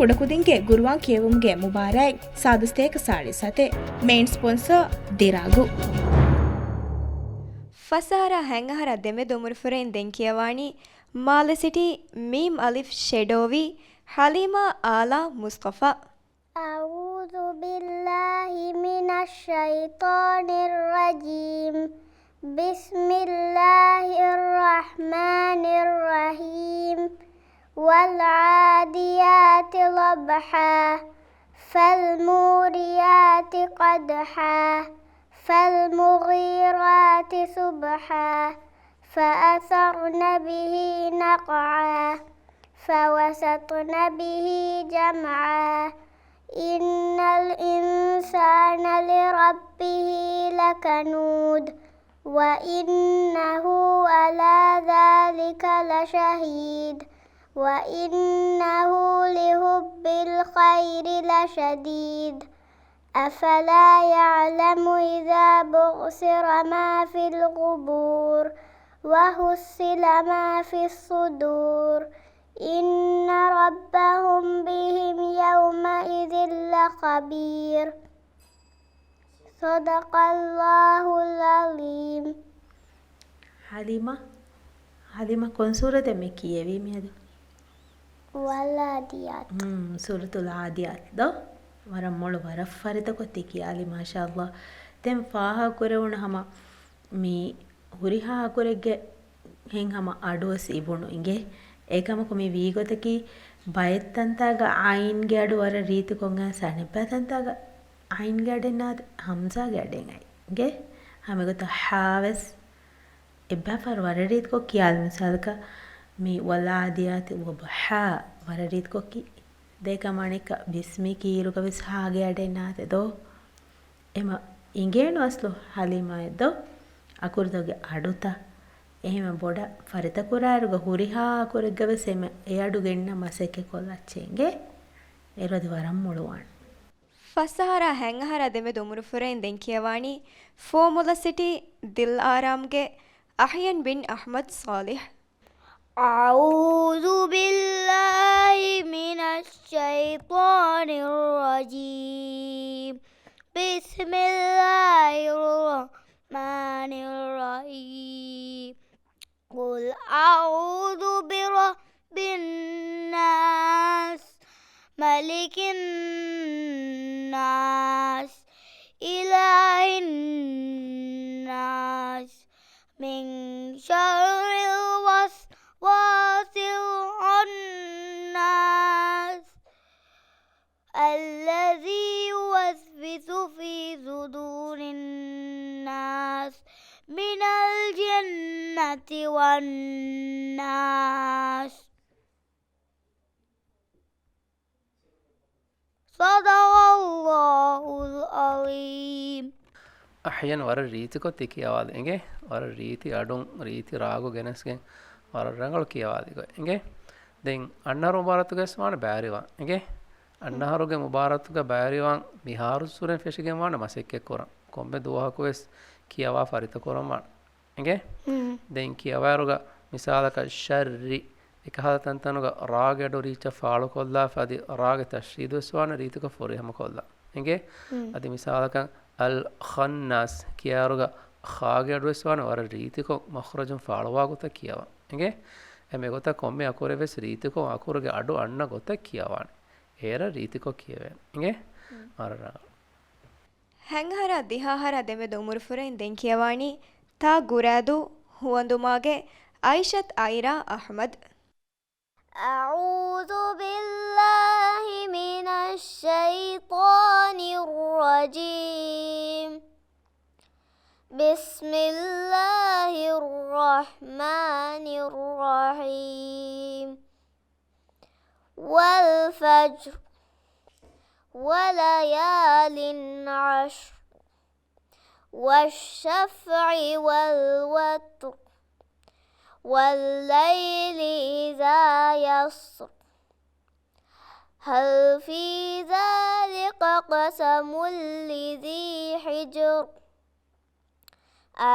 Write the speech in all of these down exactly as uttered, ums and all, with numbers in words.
ކުޑަކުދިންގެ ގުރުއާން ކިޔެވުމުގެ މުބާރާތް ސާދަ ސަތޭކަ ސާޅީސް ސަތޭކަ. މެއިން ސްޕޮންސަރ ދިރާގު. ފަސް އަހަރާ ހަތް އަހަރާ ދެމެދު އުމުރުފުރެއިން ދެން ކިޔަވާނީ މާލެ ސިޓީ މީމް އަލިފް ޝެޑޯވީ ޙަލީމާ އާލާ މުޞްޠަފާ. أعوذ بالله من الشيطان الرجيم. بسم الله الرحمن الرحيم. والعاديات ضبحا. فالموريات قدحا. فالمغيرات صبحا. فأثرن به نقعا. فوسطن به جمعا. إن الإنسان لربه لكنود. وإنه على ذلك لشهيد. وإنه لحب الخير لشديد. أفلا يعلم إذا بعثر ما في القبور وحصل ما في الصدور إن ربهم بهم يومئذ لخبير. صدق الله العظيم. ޙަލީމާ، ޙަލީމާ ކޮން ސޫރަތެއް މި ކިޔެވީ މިއަދު؟ ވަލްޢާދިޔާތް. ހުން، ސޫރަތުލް ޢާދިޔާތް ދޯ؟ ވަރަށް މޮޅު، ވަރަށް ފަރިތަކޮށް ތި ކިޔާލި، މާޝާﷲ. ދެން ފާހަގަކުރެވުނު ހަމަ މި ހުރިހާ އަކުރެއްގެ ހެން ހަމަ އަޑުވެސް އިވުނު އިނގޭ. އެކަމަކު މި ވީގޮތަކީ ބައެއް ތަންތާގަ ޢައިންގެ އަޑު ވަރަށް ރީތިކޮށް އައިސް އަނެއްބައި ތަންތާގަ ޢައިންގެ އަޑެއް ނާދެ، ހަމްޒާގެ އަޑެއް އައި އިނގޭ. ހަމަ އެގޮތަށް ޙާވެސް އެއްބައި ފަހަރު ވަރަށް ރީތިކޮށް ކިޔާލި. މިސާލަކަށް މި ވަލްޢާދިޔާތި ޟަބްޙާ ވަރަށް ރީތިކޮށް ކި. ދެކަމަ އަނެއްކާ ބިސްމި ކީއިރުގަ ވެސް ހާގެ އަޑެއް ނާދެ ދޯ؟ އެމަ އިނގޭނު އަސްލު ޙަލީމާއެއް ދޯ؟ އަކުރުތަކުގެ އަޑުތައް. އެހެމަ ބޮޑަށް ފަރިތަކުރާއިރުގަ ހުރިހާ އަކުރެއްގަ ވެސް އެމަ އެ އަޑު ގެންނަ މަސައްކަތް ކޮށްލައްޗޭ އިނގޭ. އޭރު އަދި ވަރަށް މޮޅުވާނެ. ފަސް އަހަރާ ހަތް އަހަރާ ދެމެދު އުމުރުފުރެއިން ދެން ކިޔަވާނީ ފޯމުލަ ސިޓީ ދިލްއާރާމްގެ އަޙްޔަން ބިން އަޙްމަދު ޞާލިޙް. أعوذ بالله من الشيطان الرجيم. بسم الله الرحمن الرحيم. قل أعوذ برب الناس، ملك الناس، إله الناس، من شر الوسواس الخناس، الذي يوسوس في صدور الناس، من الجنة والناس. صدق الله العظيم. އަޙްޔަން ވަރަށް ރީތިކޮށް ތި ކިޔަވާލި އިނގޭ. ވަރަށް ރީތި އަޑުން، ރީތި ރާގު ގެނެސްގެން، ވަރަށް ރަނގަޅު ކިޔަވާލި ގޮތް އިނގޭ. ދެން އަންނަ މުބާރާތުގަ ވެސް ވާނެ ބައިވެރިވާން އިނގޭ. އަންނަ އަހަރުގެ މުބާރާތުގަ ބައިވެރިވާން މިހާރު ސުރެން ފެށިގެން ވާނެ މަސައްކަތް ކުރަން. ކޮންމެ ދުވަހަކު ވެސް ކިޔަވާ ފަރިތަކުރަން ވާނެ. އިނގޭ؟ ދެން ކިޔަވާއިރުގަ މިސާލަކަށް ޝައްރި، އެކަހަލަ ތަންތަނުގަ ރާގެ އަޑު ރީއްޗަށް ފާޅުކޮށްލާފަ އަދި ރާގެ ތަޝްދީދު ވެސް ވާނެ ރީތިކޮށް ފުރިހަމަކޮށްލާ. އިނގޭ؟ އަދި މިސާލަކަށް އަލް ޚަންނާސް ކިޔާއިރުގަ ޚާގެ އަޑު ވެސް ވާނެ ވަރަށް ރީތިކޮށް މަޚްރަޖުން ފާޅުވާ ގޮތަށް ކިޔަވާ. އިނގޭ؟ އެމެގޮތަށް ކޮންމެ އަކުރެއް ވެސް ރީތިކޮށް އަކުރުގެ އަޑު އަންނަ ގޮތަށް ކިޔަވާނެ. އޭރަށް ރީތިކޮށް ކިޔެވޭނެ. އިނގޭ؟ ވަރަށް ރަނގަޅު. ހަތް އަހަރާ ދިހަ އަހަރާ ދެމެދު އުމުރުފުރެއިން ދެން ކިޔަވާނީ ތާ ގުރާދޫ ހުވަނދުމާގެ އައިޝަތް އައިރާ އަޙްމަދު. أعوذ بالله من الشيطان الرجيم. بسم الله الرحمن الرحيم. والفجر. وليال عشر. والشفع والوتر. والليل إذا يسر. هل في ذلك قسم لذي حجر.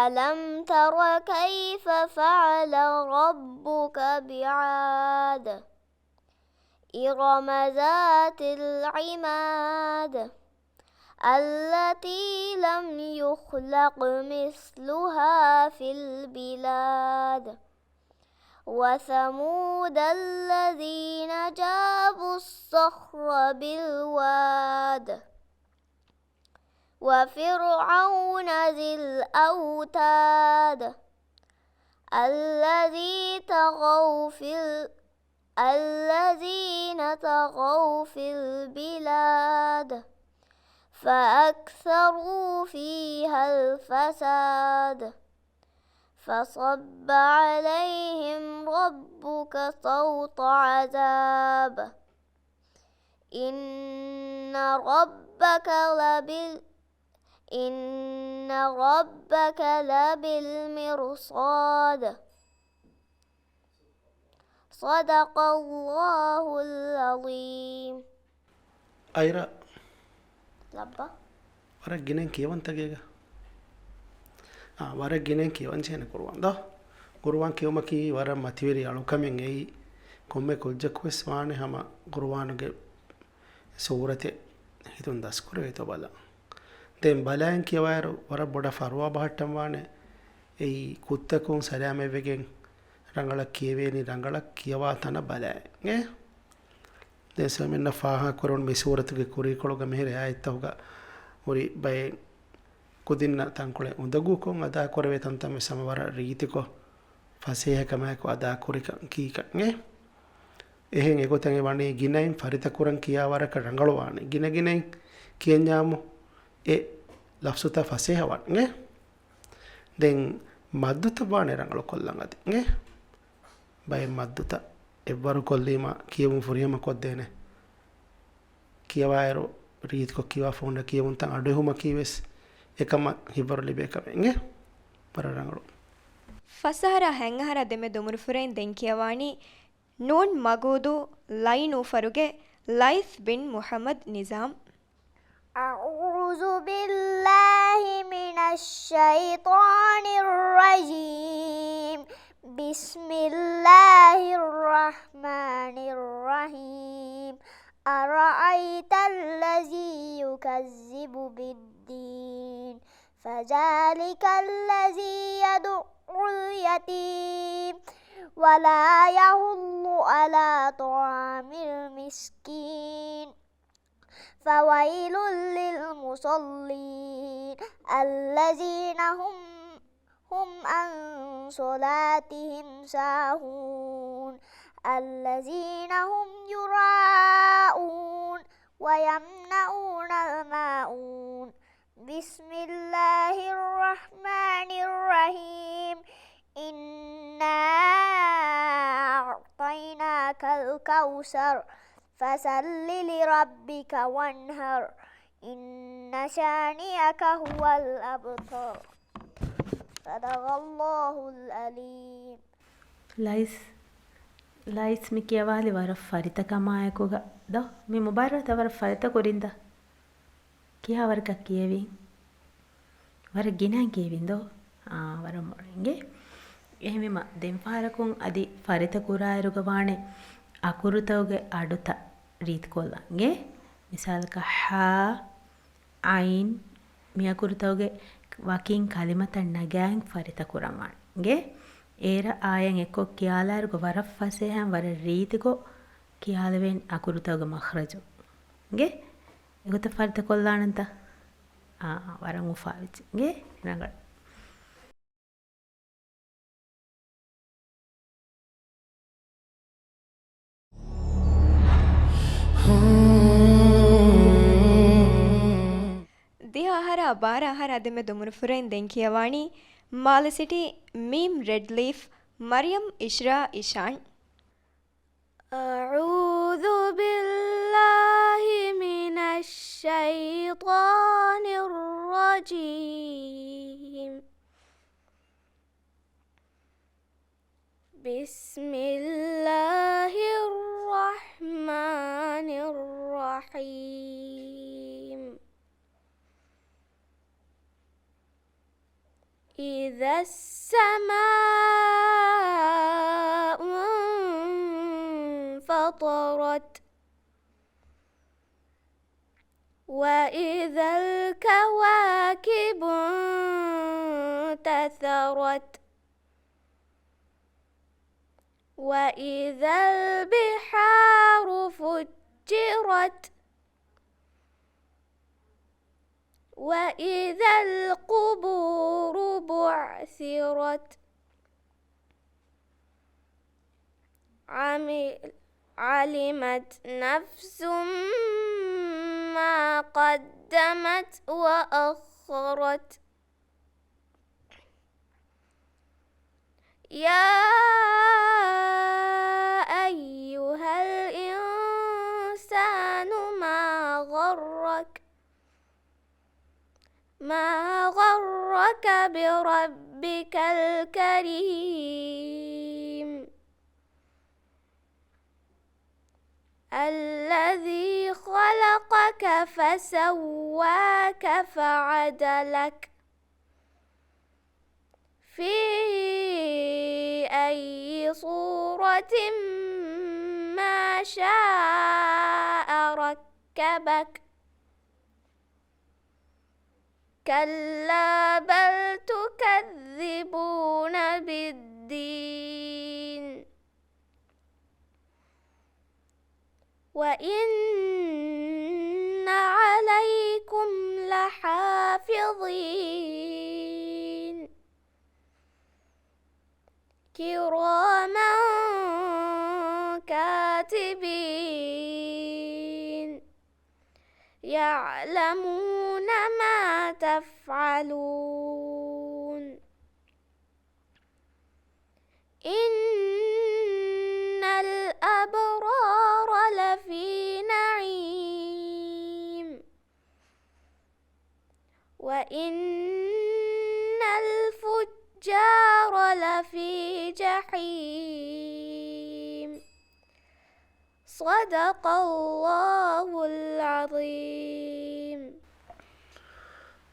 ألم تر كيف فعل ربك بعاد. إرم ذات العماد التي لم يخلق مثلها في البلاد وثمود الذين جابوا الصخر بالواد وفرعون ذي الأوتاد الذي طغوا في ال- الذين طغوا في البلاد فأكثروا فيها الفساد فصب عليهم ربك سوط عذاب إن ربك لبال إن ربك لبالمرصاد. صدق الله العظيم. އައިރާ. ލައްބަ. ވަރަށް ގިނައިން ކިޔަވަންތަ ގޭގަ؟ އާ، ވަރަށް ގިނައިން ކިޔަވަން ޖެހޭނެ ޤުރުއާން ދޯ. ޤުރުއާން ކިޔުމަކީ ވަރަށް މަތިވެރި އަޅުކަމެއް. އެއީ ކޮންމެ ކުއްޖަކުވެސް ވާނެ ހަމަ ޤުރުއާނުގެ ސޫރަތެއް ހިތުން ދަސްކުރެވޭތޯ ބަލަން. ދެން ބަލައިން ކިޔަވާއިރު ވަރަށް ބޮޑަށް ފަރުވާ ބަހައްޓަން ވާނެ. އެއީ ކުށްތަކުން ސަލާމަތްވެގެން ރަނގަޅަށް ކިޔެވޭނީ ރަނގަޅަށް ކިޔަވާ ތަނަށް ބަލާއި. އޭ؟ ދެން ސަލާމަތް ފާހަގަކުރެވުނު މި ސޫރަތުގެ ކުރީކޮޅުގަ މިހިރަ އާޔަތްތަކުގަ ހުރި ބައެއް ކުދިންނަށް ތަންކޮޅެއް އުނދަގޫކޮށް އަދާކުރެވޭ ތަންތަން ވެސް ހަމަ ވަރަށް ރީތިކޮށް ފަސޭހަކަމާއެކު އަދާކުރިކަން ކީކަން އެ. އެހެން އެގޮތަށް އެ ވަނީ ގިނައިން ފަރިތަކުރަން ކިޔާ ވަރަކަށް ރަނގަޅުވާނެ. ގިނަގިނައިން ކިޔަންޏާމު އެ ލަފްޒުތައް ފަސޭހަވާނެ. ދެން މައްދުތައް ވާނެ ރަނގަޅުކޮށްލަން އަދި. ބައެއް މައްދުތައް އެއްވަރު ކޮށްލީމަ ކިޔެވުން ފުރިހަމަ ކޮށްދޭނެ. ކިޔަވާއިރު ރީތިކޮށް ކިޔަވާފަ ހުންނަ ކިޔެވުންތައް އަޑުއެހުމަކީ ވެސް އެކަމަށް ހިތްވަރު ލިބޭ ކަމެއް. އިނގޭ؟ ވަރަށް ރަނގަޅު. ފަސް އަހަރާ ހަތް އަހަރާ ދެމެދު އުމުރުފުރެއިން ދެން ކިޔަވާނީ ނޫން މަގޫދޫ ލައިނޫފަރުގެ ލައިސް ބިން މުޙައްމަދު ނިޒާމް. أعوذ بالله من الشيطان الرجيم. بسم الله الرحمن الرحيم. أرأيت الذي يكذب بالدين. فذلك الذي يدع اليتيم ولا يحض على طعام المسكين. فويل للمصلين الذين هم هم عن صلاتهم ساهون الذين هم يراءون ويمنعون الماعون. بسم الله الرحمن الرحيم. إنا أعطيناك الكوثر. فصل لربك وانحر. إن شانئك هو الأبتر. صدق الله العظيم. ލައިސް، ލައިސް މި ކިޔަވާލި ވަރަށް ފަރިތަކަމާއެކުގަ ދޯ؟ މި މުބާރާތަށް ވަރަށް ފަރިތަ ކުރިންދާ؟ ކިހާވަރަކަށް ކިޔެވިން؟ ވަރަށް ގިނައިން ކިޔެވިން ދޯ؟ އާ، ވަރަށް މޮޅު އިނގޭ. އެހެންވީމަ ދެން ފަހަރަކުން އަދި ފަރިތަ ކުރާއިރުގަ ވާނެ އަކުރުތަކުގެ އަޑުތައް ރީތިކޮށްލަން އިނގޭ. މިސާލަކަށް ހާ، އައިން، މި އަކުރުތަކުގެ ވަކިން ކަލިމަތައް ނަގާއިން ފަރިތަ ކުރަން ވާނެ އިނގޭ. އޭރަށް އާޔަތް އެއްކޮށް ކިޔާލާއިރުގަ ވަރަށް ފަސޭހައިން ވަރަށް ރީތިކޮށް ކިޔާލެވޭނެ އަކުރުތަކުގެ މަޚްރަޖު އިނގޭ. އެގޮތަށް ފަރިތަ ކޮށްލާނަންތަ؟ އާ، ވަރަށް އުފާވެއްޖެ އިނގޭ. ރަނގަޅު. ދިހަ އަހަރާ ބާރަ އަހަރާ ދެމެދު އުމުރުފުރެއިން ދެން ކިޔަވާނީ މާލެ ސިޓީ މީމް ރެޑް ލީފް މަރިޔަމް އިޝްރާ އިޝާން. أعوذ بالله من الشيطان الرجيم. بسم الله الرحمن الرحيم. إذا السماء انفطرت. وإذا الكواكب انتثرت. وإذا البحار فجرت. وإذا القبور بعثرت. عمل-، علمت نفس ما قدمت وأخرت. يا أيها الإنسان ما غرك، ما غرك بربك الكريم. الذي خلقك فسواك فعدلك في أي صورة ما شاء ركبك. كلا بل تكذبون بالدين. وإن عليكم لحافظين. كراما كاتبين. يعلمون ما تفعلون. إن الأبرار لفي نعيم. وإن الفجار لفي جحيم. صدق الله العظيم.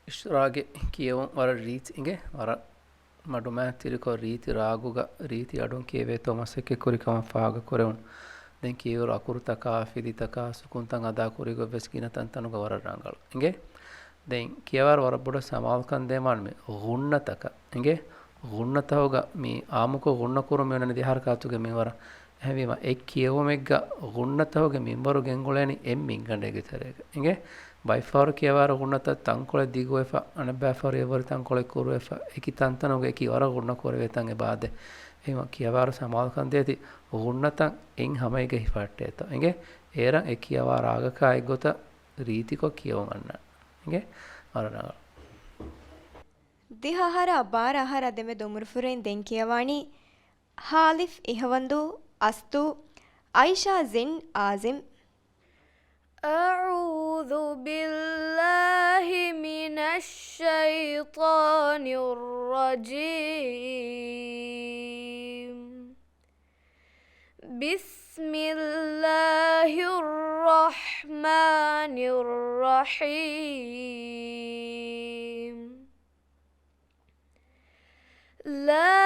އިޝްރާގެ ކިޔެވުން ވަރަށް ރީތި އިނގޭ، ވަރަށް މަޑުމައިތިރިކޮށް ރީތި ރާގުގަ ރީތި އަޑުން ކިޔެވޭތޯ މަސައްކަތްކުރި ކަމަށް ފާހަގަކުރެވުނު. ދެން ކިޔެވިއިރު އަކުރުތަކާ، ފިލިތަކާ، ސުކުންތައް އަދާކުރިގޮތް ވެސް ގިނަ ތަންތަނުގަ ވަރަށް ރަނގަޅު އިނގޭ. ދެން ކިޔަވާރު ވަރަށް ބޮޑަށް ސަމާލުކަން ދޭންވާނެ މި ޣުންނަތަކަށް އިނގޭ. ޣުންނަތަހުގަ މި އާއްމުކޮށް ޣުންނަ ކުރުން މި އޮންނަނީ ދެ ހަރަކާތުގެ މިންވަރަށް. އެހެންވީމަ އެ ކިޔެވުމެއްގަ ޣުންނަތަހުގެ މިންވަރު ގެންގުޅޭނީ އެއް މިންގަނޑެއްގެ ތެރޭގަ އިނގޭ. ބައެއްފަހަރު ކިޔަވާރު ޣުންނަތައް ތަންކޮޅެއް ދިގުވެފަ، އަނެއްބައިފަހަރު އެއްވަރު ތަންކޮޅެއް ކުރުވެފަ، އެކި ތަންތަނުގަ އެކި ވަރަށް ޣުންނަ ކުރެވޭ ތަން އެބަ އާދޭ. އެހެންވީމަ ކިޔަވާރު ސަމާލުކަން ދޭތީ ޣުންނަތައް އެއް ހަމައިގަ ހިފަހައްޓޭތޯ އިނގޭ. އޭރަށް އެ ކިޔަވާ ރާގަކާ އެއްގޮތަށް ރީތިކޮށް ކިޔެވުން އަންނަ އިނގޭ. އަރަނަގަ. ދެ އަހަރާ ބާރަ އަހަރާ ދެމެދު އުމުރުފުރެއިން ދެން ކިޔަވާނީ ހާލިފް އިހަވަންދޫ، އަސްތޫ، އައިޝާ ޒެން އާޒިމް. أعوذ بالله من الشيطان الرجيم. بسم الله الرحمن الرحيم. لا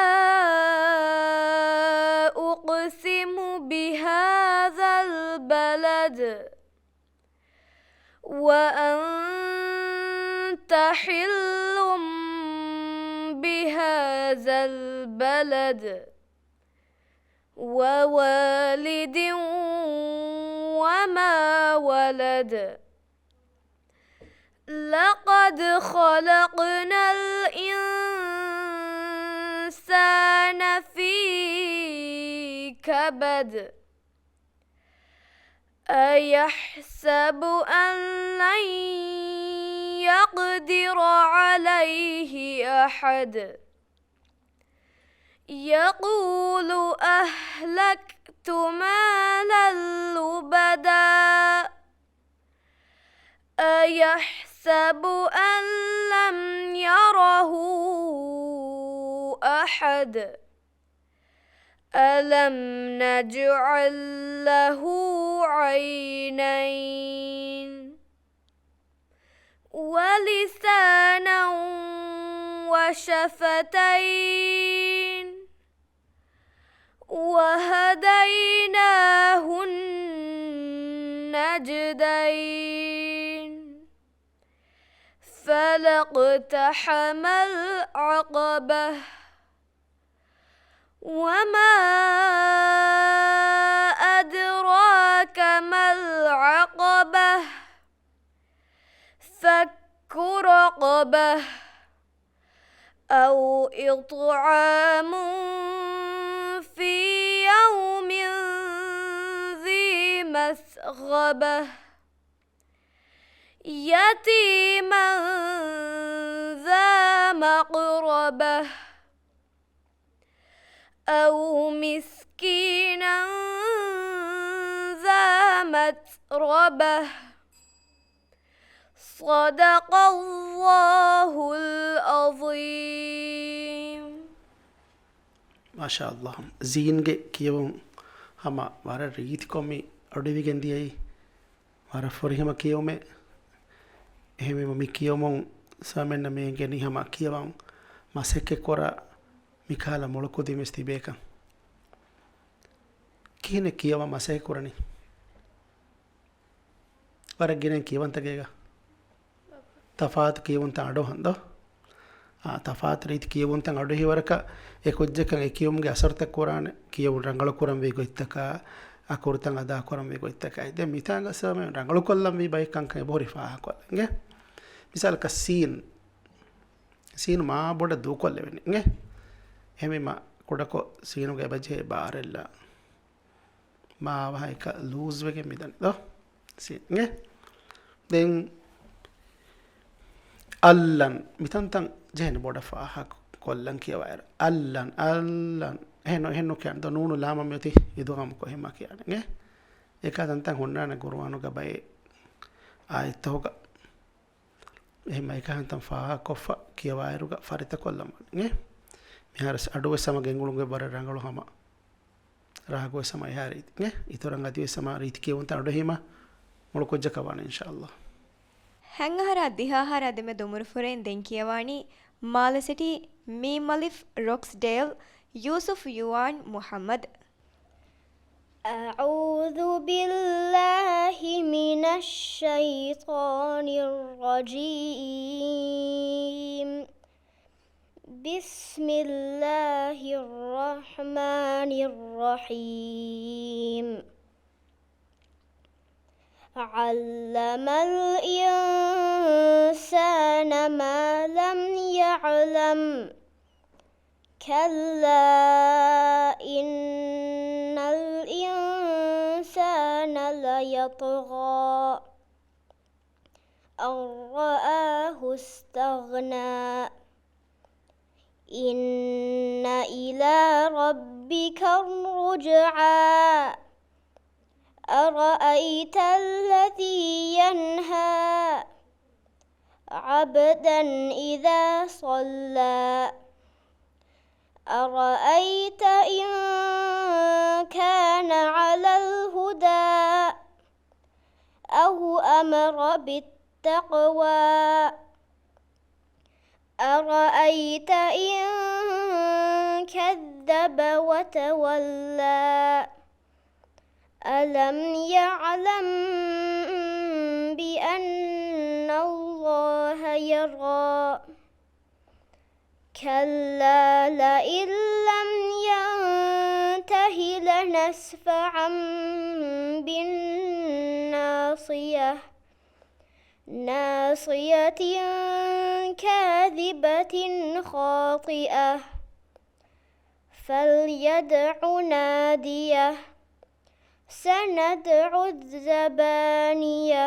أقسم بهذا البلد وأنت حل بهذا البلد ووالد وما ولد. لقد خلقنا الإنسان في كبد. أيحسب أن لن يقدر عليه أحد. يقول أهلكت مالا لبدا. أيحسب أن لم يره أحد. ألم نجعل له عينين ولسانا وشفتين وهديناه النجدين. فلا اقتحم العقبة. وما أدراك ما العقبة. فك رقبة. أو إطعام في يوم ذي مسغبة. يتيما ذا مقربة. أو مسكينا ذا متربة. صدق الله العظيم. މާޝާﷲ. ޒީންގެ ކިޔެވުން ހަމަ ވަރަށް ރީތިކޮށް މި އަޑުއިވިގެން ދިޔައީ. ވަރަށް ފުރިހަމަ ކިޔެވުމެއް. އެހެންވީމަ މި ކިޔެވުމުން ސަމެންނަށް މި އެނގެނީ ހަމަ ކިޔަވަން މަސައްކަތް ކުރާ މިކަހަލަ މޮޅު ކުދިން ވެސް ތިބޭކަން. ކިހިނެއް ކިޔަވަން މަސައްކަތް ކުރަނީ؟ ވަރަށް ގިނައިން ކިޔަވަންތަކެއްގަ ތަފާތު ކިޔެވުންތައް އަޑުއަހަން ދޯ؟ އާ، ތަފާތު ރީތި ކިޔެވުންތައް އަޑުއެހި ވަރަކަށް އެ ކުއްޖަކަށް އެ ކިޔުމުގެ އަސަރުތައް ކުރާނެ ކިޔެވުން ރަނގަޅު ކުރަންވީ ގޮތްތަކާ، އަކުރުތައް އަދާ ކުރަންވީ ގޮތްތަކާ. ދެން މިތާނގަ ސަމެ ރަނގަޅު ކޮށްލަންވީ ބައެއް ކަންކަން އެބަހުރި ފާހަގަކޮށްލަން އިނގޭ. މިސާލަކަށް ސީން. ސީން މާ ބޮޑަށް ދޫކޮށްލެވެނީ އިނގޭ. އެހެންވީމަ ކުޑަކޮށް ސީނުގަ އެބަޖެހޭ ބާރެއްލާ. މާ އަވަހަށް އެކަ ލޫޒްވެގެން މިދަނީ ދޯ؟ ސީން އިނގޭ. ދެން އައްލަން. މިތަންތަން ޖެހެނީ ބޮޑަށް ފާހަގަކޮށްލަން ކިޔަވާއިރު. އައްލަން، އައްލަން. އެހެން ނު-، އެހެން ނުކިޔާނެ ދޯ؟ ނޫނު ލާމަށް މިއޮތީ އިދުޣާމުކޮށް އެހެންމާ ކިޔާނެ އިނގޭ. އެކާ ތަންތަން ހުންނާނެ ޤުރުއާނުގަ ބައެއް އާޔަތްތަކުގަ. އެހެން މައިކަހަންތަން ފާހަގަކޮށްފަ ކިޔަވާއިރުގަ ފަރިތަކޮށްލަން ވާނެ. މިހާރު އަޑުވެސް ހަމަ ގެންގުޅުންގެ ވަރަށް ރަނގަޅު ހަމަ ރާގުވެސް ހަމަ އެހާރީ. އިތުރަށް އަދިވެސް ހަމަ ރީތި ކިޔެވުންތައް އަޑުއެހީމަ މޮޅު ކުއްޖަކަށް ވާނެ އިންޝާﷲ. ހަތް އަހަރާ ދިހަ އަހަރާ ދެމެދު އުމުރުފުރޭން ދެން ކިޔަވާނީ މާލެ ސިޓީ، މީމް އަލިފް، ރޮކްސްޑޭލް، ޔޫސުފް ޔުވާން މުޙައްމަދު. أعوذ بالله من الشيطان الرجيم. بسم الله الرحمن الرحيم. علم الإنسان ما لم يعلم. كلا إن الإنسان ليطغى أن رآه استغنى. إن إلى ربك الرجعى. أرأيت الذي ينهى عبدا إذا صلى. أرأيت إن كان على الهدى أو أمر بالتقوى. أرأيت إن كذب وتولى. ألم يعلم بأن الله يرى. كلا لئن لم ينته لنسفعا بالناصية. ناصية كاذبة خاطئة. فليدع ناديه. سندع الزبانية.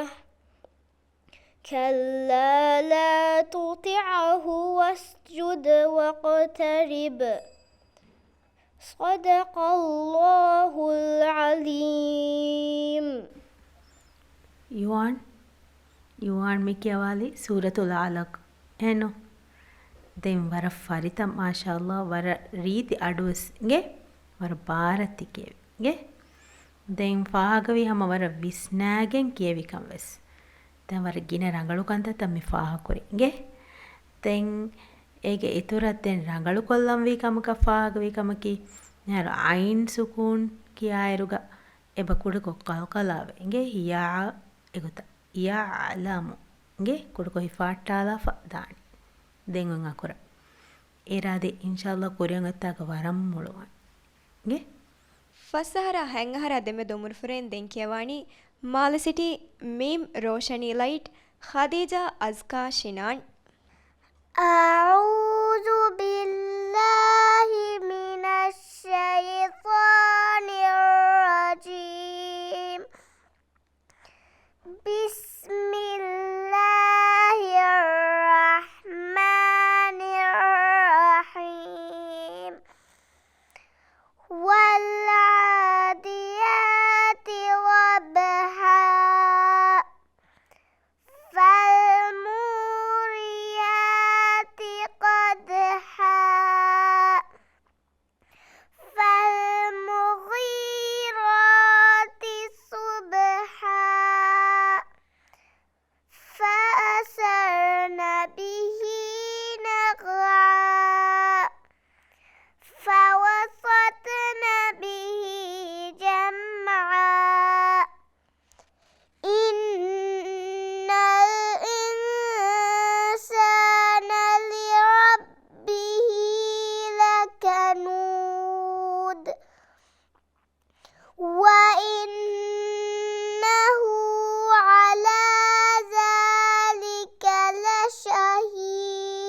كلا لا تطعه واسجد واقترب. صدق الله العظيم. ޔުވާން، ޔުވާން މި ކިޔަވާލި ސޫރަތުލް އަލަޤް. އެނު. ދެން ވަރަށް ފަރިތަ، މާޝާﷲ، ވަރަށް ރީތި އަޑުވެސް އިނގޭ، ވަރަށް ބާރަށް ތި ކިޔެވި އިނގޭ. ދެން ފާހަގަވީ ހަމަ ވަރަށް ވިސްނާގެން ކިޔެވިކަން ވެސް. ދެން ވަރަށް ގިނަ ރަނގަޅު ކަންތައްތައް މި ފާހަގަކުރި އިނގޭ. ދެން އޭގެ އިތުރަށް ދެން ރަނގަޅު ކޮށްލަންވީ ކަމަކަށް ފާހަގަވީ ކަމަކީ، މިހާރު ޢައިން ސުކޫން ކިޔާއިރުގަ އެބަ ކުޑަކޮށް ޤަލްޤަލާވެ އިނގޭ، ޔާ އެގޮތަށް، ޔަޢްލަމު. އިނގޭ، ކުޑަކޮށް ހިފާއްޓާލާފަ ދާނީ. ދެން އޮތް އަކުރަށް. އޭރާ ދެން އިންޝާﷲ ކުރިއަށް އޮތްތާކަށް ވަރަށް މޮޅުވާނެ. އިނގޭ؟ ފަސް އަހަރާ ހަތް އަހަރާ ދެމެދު އުމުރުފުރޭން ދެން ކިޔަވާނީ މާލެ ސިޓީ މީމް ރޯޝަނީ ލައިޓް ޚަދީޖާ އަޒްކާ ޝިނާން. أعوذ بالله من الشيطان الرجيم. بسم الله الرحمن الرحيم. والعاديات ضبحا. فالموريات قدحا. فالمغيرات صبحا. فأثرن به نقعا. فوسطن به جمعا. إن الإنسان لربه لكنود. وإنه على ذلك لشهيد.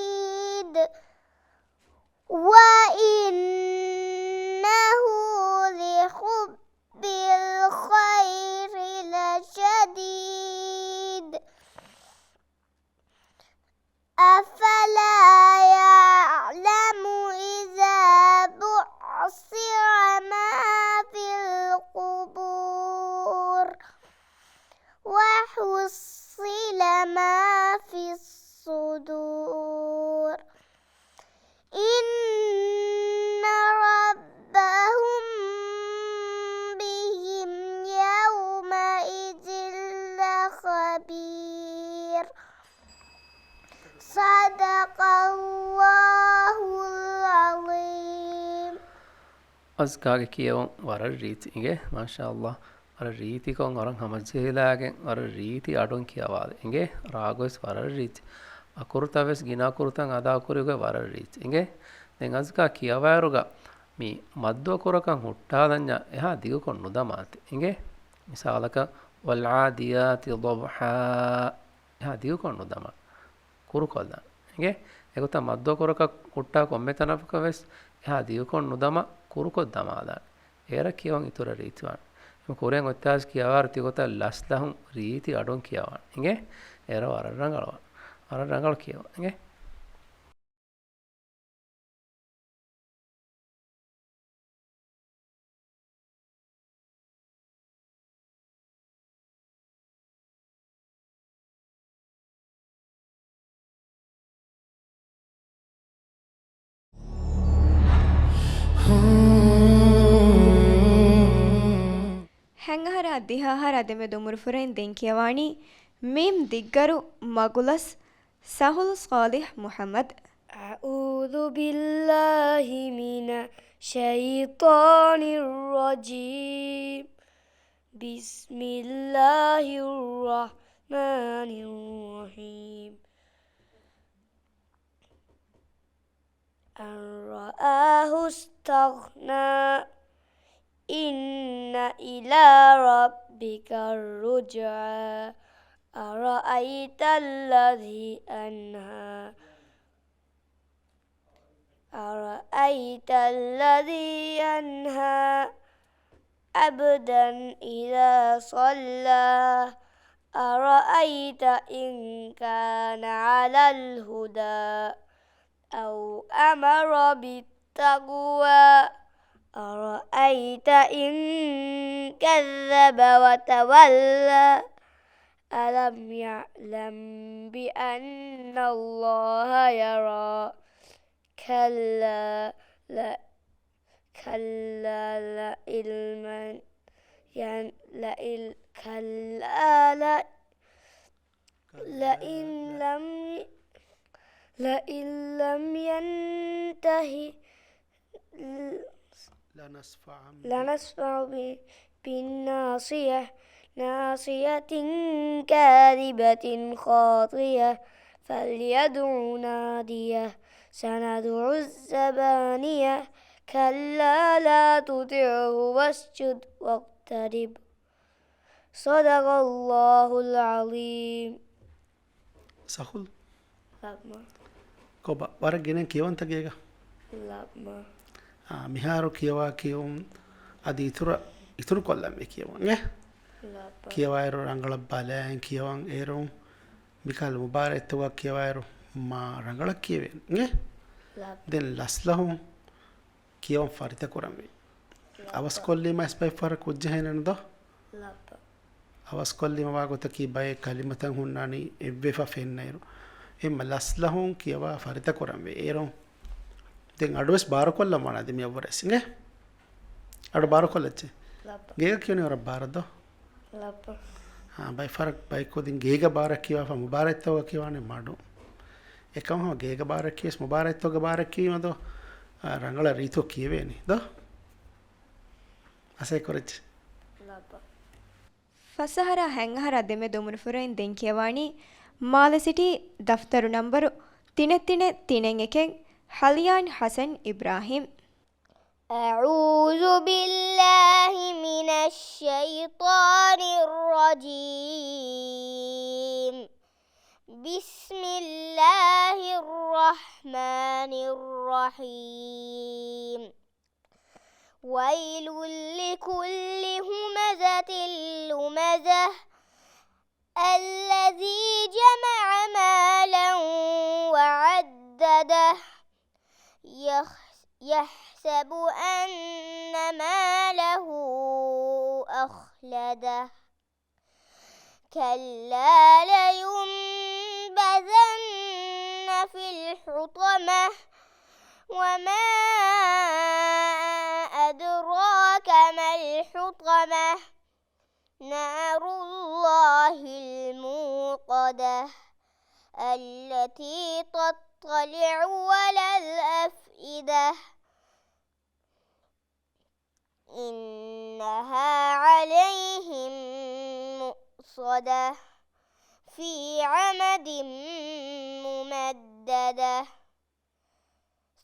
وإنه لحب الخير لشديد. أفلا يعلم إذا بعثر ما في القبور وحصل ما في الصدور. إن ربهم بهم يومئذ لخبير. صدق الله العظيم. އަޒްކާގެ ކިޔެވުން ވަރަށް ރީތި އިނގޭ. މާޝާﷲ. ވަރަށް ރީތިކޮށް ވަރަށް ހަމަޖެހިލާގެން ވަރަށް ރީތި އަޑުން ކިޔަވާލި އިނގޭ. ރާގުވެސް ވަރަށް ރީތި. އަކުރުތައް ވެސް ގިނަ އަކުރުތައް އަދާކުރި ގޮތް ވަރަށް ރީތި އިނގޭ. ދެން އަޒްކާ ކިޔަވާއިރުގަ މި މައްދު އަކުރަކަށް ހުއްޓާލަންޏާ އެހާ ދިގުކޮށް ނުދަމާތި އިނގޭ. މިސާލަކަށް، والعاديات ضبحا. އެހާ ދިގުކޮށް ނުދަމާ. ކުރުކޮށްލާން. އިނގޭ؟ އެގޮތަށް މައްދު އަކުރަކަށް ހުއްޓާ ކޮންމެ ތަނަކަށް ވެސް އެހާ ދިގުކޮށް ނުދަމާ ކުރުކޮށް ދަމާލާން. އޭރަށް ކިޔަވަން އިތުރަށް ރީތިވާނެ. އެމަ ކުރިއަށް އޮތްތާސް ކިޔަވާއިރު ތިގޮތަށް ލަސްލަހުން ރީތި އަޑުން ކިޔަވާނެ. އިނގޭ؟ އޭރަށް ވަރަށް ރަނގަޅުވާނެ. ވަރަށް ރަނގަޅު ކިޔަވާ. އިނގޭ؟ ހަތް އަހަރާ ދިހަ އަހަރާ ދެމެދު އުމުރުފުރޭން ދެން ކިޔަވާނީ މީމް ދިއްގަރު މަގުލަސް ސަހުލު ޞާލިޙް މުޙައްމަދު. أعوذ بالله من الشيطان الرجيم. بسم الله الرحمن الرحيم. أن رآه استغنى. إن إلى ربك الرجعى. أرأيت الذي أنهى. أرأيت الذي ينهى عبدا إذا صلى. أرأيت إن كان على الهدى أو أمر بالتقوى. أرأيت إن كذب وتولى. ألم يعلم بأن الله يرى. كلا ل-، كلا لئن لم ين-، لئن، كلا ل-، لئن لم، لئن لم ينته ل-، لنسفعا ب-، لنسفعا ب-، بالناصية. ناصية كاذبة خاطية فليدع ناديه سندع الزبانية كلا لا تطعه واسجد واقترب. صدق الله العظيم. ސަހުލް. ލައްމަ. ކޮބާ، ވަރަށް ގިނަ ކިޔަވަންތަ ގޭގަ؟ ލައްމަ. އާ، މިހާރު ކިޔަވާ ކިޔެވުން އަދި އިތުރަށް، އިތުރު ކޮށްލަން މި ކިޔެވުން. އެ؟ ލައްމަ. ކިޔަވާއިރު ރަނގަޅަށް ބަލައިން ކިޔަވަން އޭރު މިކަހަލަ މުބާރާތްތަކުގަ ކިޔަވާއިރު މާ ރަނގަޅަށް ކިޔެވޭނެ. އެ؟ ލައްމަ. ދެން ލަސްލަހުން ކިޔަވަން ފަރިތަކުރަންވީ. އަވަސްކޮށްލީމަ އެސް ބައެއް ފަހަރަށް ކުއްޖެހޭނެނު ދޯ؟ ލައްބަ. އަވަސްކޮށްލީމަ ވާގޮތަކީ ބައެއް ކަލިމަތައް ހުންނާނީ އެއްވެފަ ފެންނައިރު. އެއްމަ ލަސްލަހުން ކިޔަވާ ފަރިތަކުރަންވީ. އޭރުން ދެން އަޑުވެސް ބާރުކޮށްލަން ވާނެ އަދި މިއަށްވުރެސް އިނގޭ. އަޑު ބާރުކޮށްލައްޗޭ. ލައްބަ. ގޭގަ ކިޔުނީ ވަރަށް ބާރަށް ދޯ؟ ލައްބަ. އާ، ބައެއް ފަހަރަށް ބައެއް ކުދިން ގޭގަ ބާރަށް ކިޔަވާފަ މުބާރާތްތަކުގަ ކިޔަވާނެ މަޑު. އެކަމަކު ގޭގަ ބާރަށް ކިޔަވެސް މުބާރާތްތަކުގަ ބާރަށް ކިޔީމަ ދޯ، އާ، ރަނގަޅަށް ރީތިކޮށް ކިޔެވޭނީ ދޯ؟ އަސޭ ކުރެއްޗި. ލައްބަ. ފަސް އަހަރާ ހަތް އަހަރާ ދެމެދު އުމުރުފުރައިން ދެން ކިޔަވާނީ މާލެ ސިޓީ ދަފްތަރު ނަންބަރު ތިނެއް ތިނެއް ތިނެއް އެކެއް، ހަލްޔާން ޙަސަން އިބްރާހިމް. أعوذ بالله من الشيطان الرجيم. بسم الله الرحمن الرحيم. ويل لكل همزة لمزة. الذي جمع مالا وعدده. يخ-، يحسب أن ماله أخلده. كلا لينبذن في الحطمة. وما أدراك ما الحطمة. نار الله الموقدة. التي تطلع على الأفئدة. إنها عليهم مؤصدة. في عمد ممددة.